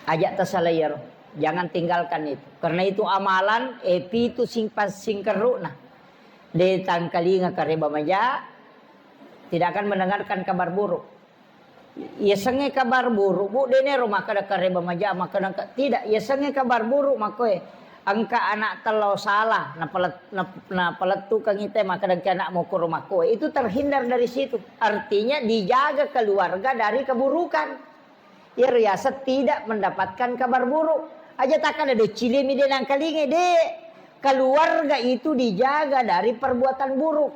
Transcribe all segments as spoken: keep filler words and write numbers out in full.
Aja' tasala iyaro. Jangan tinggalkan itu. Karena itu amalan, eh, pitu sing-, singkerru'na. De' tangkalinga kareba maja, tidak akan mendengarkan kabar buruk. Yasengnge kabar buruk, Bu, de' nero makkeda kareba maja, makkeda engka, tidak, yasengnge kabar buruk makkoe. Engka ana' tello sala, napalet-, nap-, napalettukeng ite, makkeda engka ana' mokoro makkoe. Itu terhindar dari situ. Artinya dijaga keluarga dari keburukan. Iyaro yaseng tidak mendapatkan kabar buruk. Aja' takkeda, "De' cilemi de' nangkalinge," de'. Keluarga itu dijaga dari perbuatan buruk.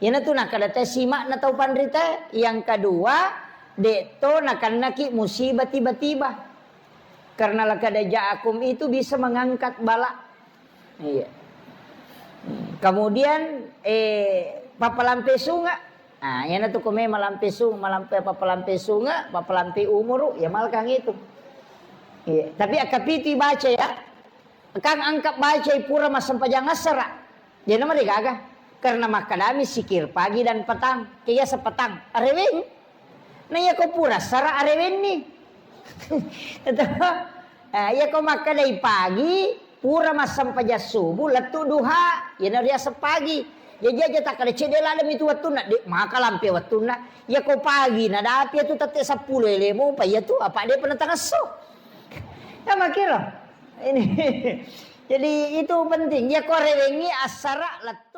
Iyanatu nakkeda te sima'na tau panrita. Yang kedua, de' to nakennaki musibah tiba-tiba. Karena laqad ja'akum itu bisa mengangkat bala. Iya. Kemudian, eh, pappalampe sunga. Ah, iyanatu ko me malampe sung-, malampe, pappalampe sunga, pappalampe umuru, ya malkang itu. Iya. Tapi akkapitu baca ya. Kang angka bacai pura massempajang assara. Jena marigaga. Karena makkedami sikir pagi dan petang. Kiyasa petang. Areweng. Na iyako pura assara arewenni. Itu. Ah, iyako makkedai pagi, pura massempajang subuh, lettu duha. Iyana riaseng pagi. Jaji aja takkeda cedde ladde mitu wettunna. De' maka lampe wettunna. Iyako pagi, nadapi iyatu tette seppulo ele mopa iyatu. Apa de' pernah tangesso. Ya makiro. Ini. Jadi itu penting. Iyako arewengngi assara let-,